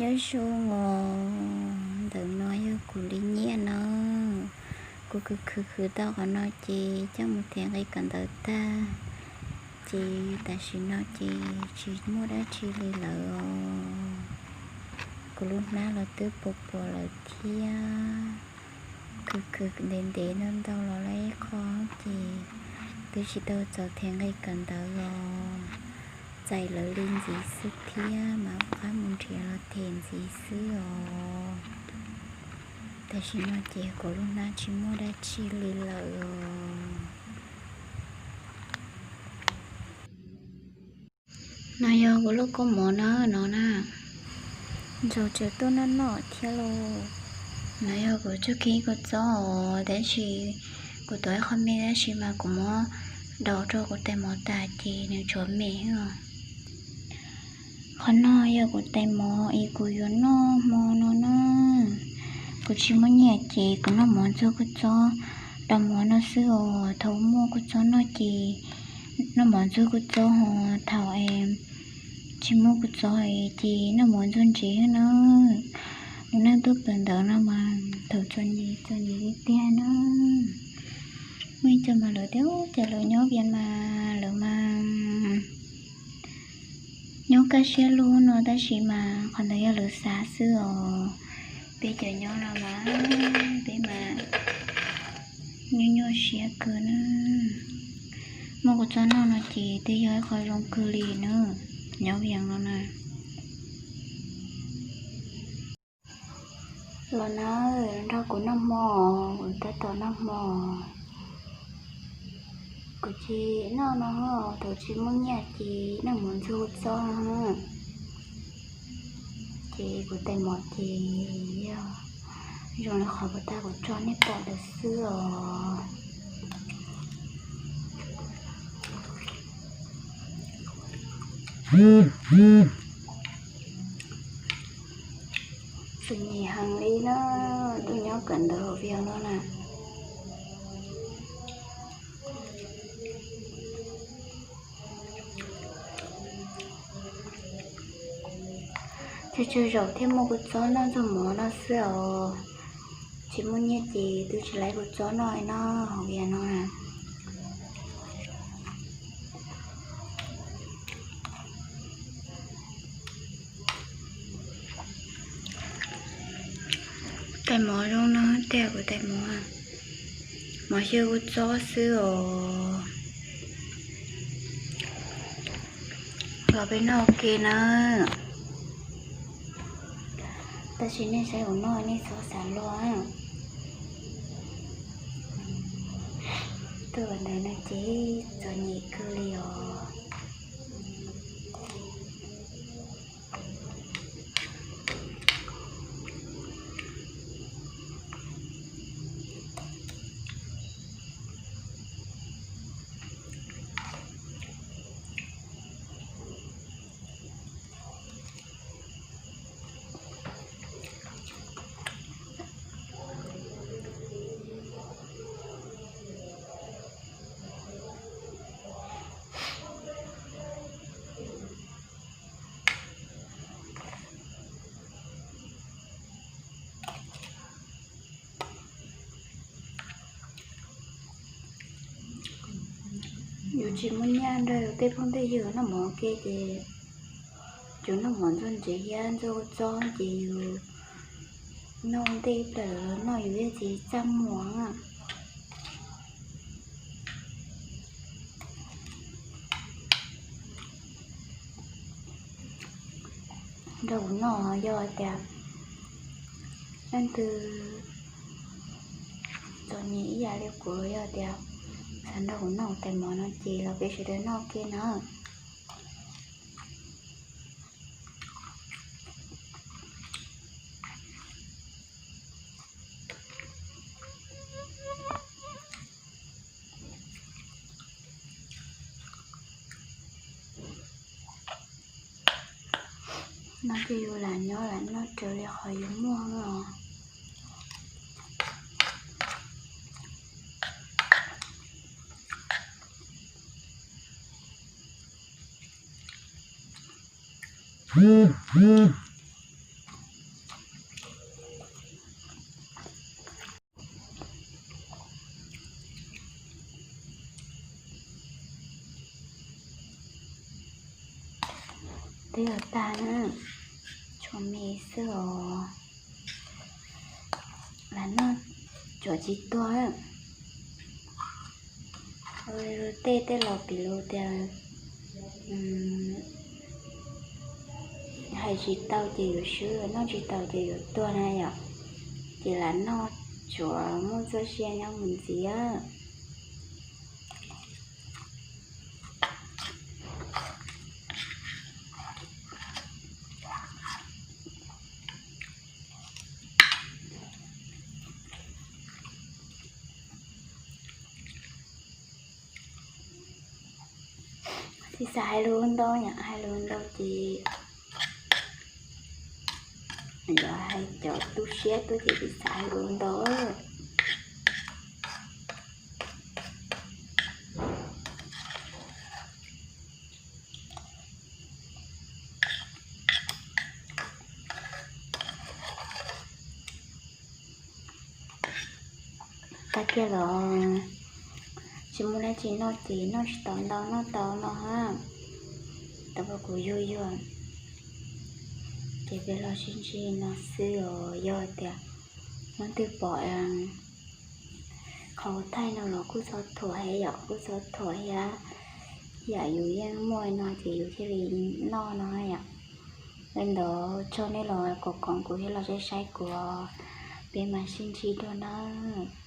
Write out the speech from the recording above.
Nyob zoo os, ntawm no yog kuv li nyiaj na. Kuv khwv khwv khwv tau qhov no ces coj mus them nqi kawm ntawv tag, ces tam sim no ces tsis muaj dab tsi li lawm os. Kuv lub hnab los twb puas puas lawm thiab. Khwv khwv ntev ntev ntau ntau los lawm ib qho ces twb tsis tau txaus them nqi kawm ntawv los txais lawv li ntxiv xwb thiab mas rov qab mus nrhiav los them ntxiv xwb os. Tam sim no ces kuv lub hnab tsis muaj dab tsi li lawm os. No yog kuv lub koob mov na, no na, ntsaum tseem tuaj noj noj thiab lauj. No yog kuv tsuj kiag kua txob os, tab sis kuv tuav ib qho me tab sis mas kuv muab daus rau kuv tais mov tas ces nws tshuav me os. Qhov no yog kuv tais mov es kuv yuav noj hmo no na. Kuv tsis muaj nyiaj ces kuv noj mov ntxuag kua txob daus mov no xwb os. Thaum muaj kua txob noj ces noj mov ntxuag kua txob ho thaum tsis muaj kua txob ces noj mov ntxuag ntsev na. Lub neej tuaj kawm ntawv no mas thaum txom nyem txom nyem tiag tiag na. Muaj ib co mas lawv tias cas lawv nyob Vias mas lawv mas nyob kaj siab lug no tab sis mas qhov ntawd yog lawv xav xwb os. Peb cov nyob no mas peb mas nyuaj nyuaj siab kawg na. Muaj kua txob noj no ces twb yog ib qho zoo kawg li na, nyob Vias no na. Los na, nrog kuv noj hmo, kuv tab tom noj hmo. Kuv ces noj no, thaum tsis muaj nyiaj ces noj mov ntxuag txob no. Ces kuv tais mov ces yog zoo li qhov kuv tag kuv tso nej pom ntawd xwb os. Txom nyem heev li na, tuaj nyob kawm ntawv hauv Vias no na. Tsawg tsawg zaum thiaj muaj kua txob noj ntxuag mov no xwb os. Tsis muaj nyiaj ces twb tsis laib kua txob noj li no hauv Vias no na. Tais mov zoo no tiag, kuv tais mov, mov xyaw kua txob xwb os. Los peb noj ua ke na. Tab sis nej saib kuv noj nej txhob xav luag. Tuaj ntawd no ces txom nyem kawg li os. Yus tsis muaj nyiaj nrog yus tej phooj tej ywg noj mov ua ke ces yus noj mov ntxuag ntsev thiab ntxuag txob ces yus noj ntej plaws lawv los noj yus thiaj tsis txaj muag. Nrog kuv noj yog tias leej twg txom nyem ib yam li kuv los yog tias xav nrog kuv noj tais mov no ces los peb sawv daws noj ua ke na. No ces yus lam nyob lam noj raws li qhov yus muaj os. Twb yuav tag na, tshuav me xwb os. Lam noj tsuav tsis tuag. Tej tej laus piv lus tias hais tsis tau ces yuav swb, noj tsis tau ces yuav tuag na yom. Ces lam noj tsuav muaj txoj sia nyob mus ntxiv. Tsis xav hais lus ntau, hais lus ntau ces yog hais cov tu siab tuaj ces tsis xav hais lus ntau. Tag kiag los tsis muaj dab tsi noj ces noj tsis tau ntau, noj tau no hab. Tau kuv yuag yuag ces peb los sib ntsib no xwb os. Yog tias leej twg pom qhov thaij no los kuj txhob thuam thiab yom, kuj txhob thuam thiab. Yam yus yeej muaj no ces yus thiaj li noj no yom. Li ntawd tsaug nej los koom koom kuv thiab los saib saib kuv, peb mam sib ntsib dua nawb.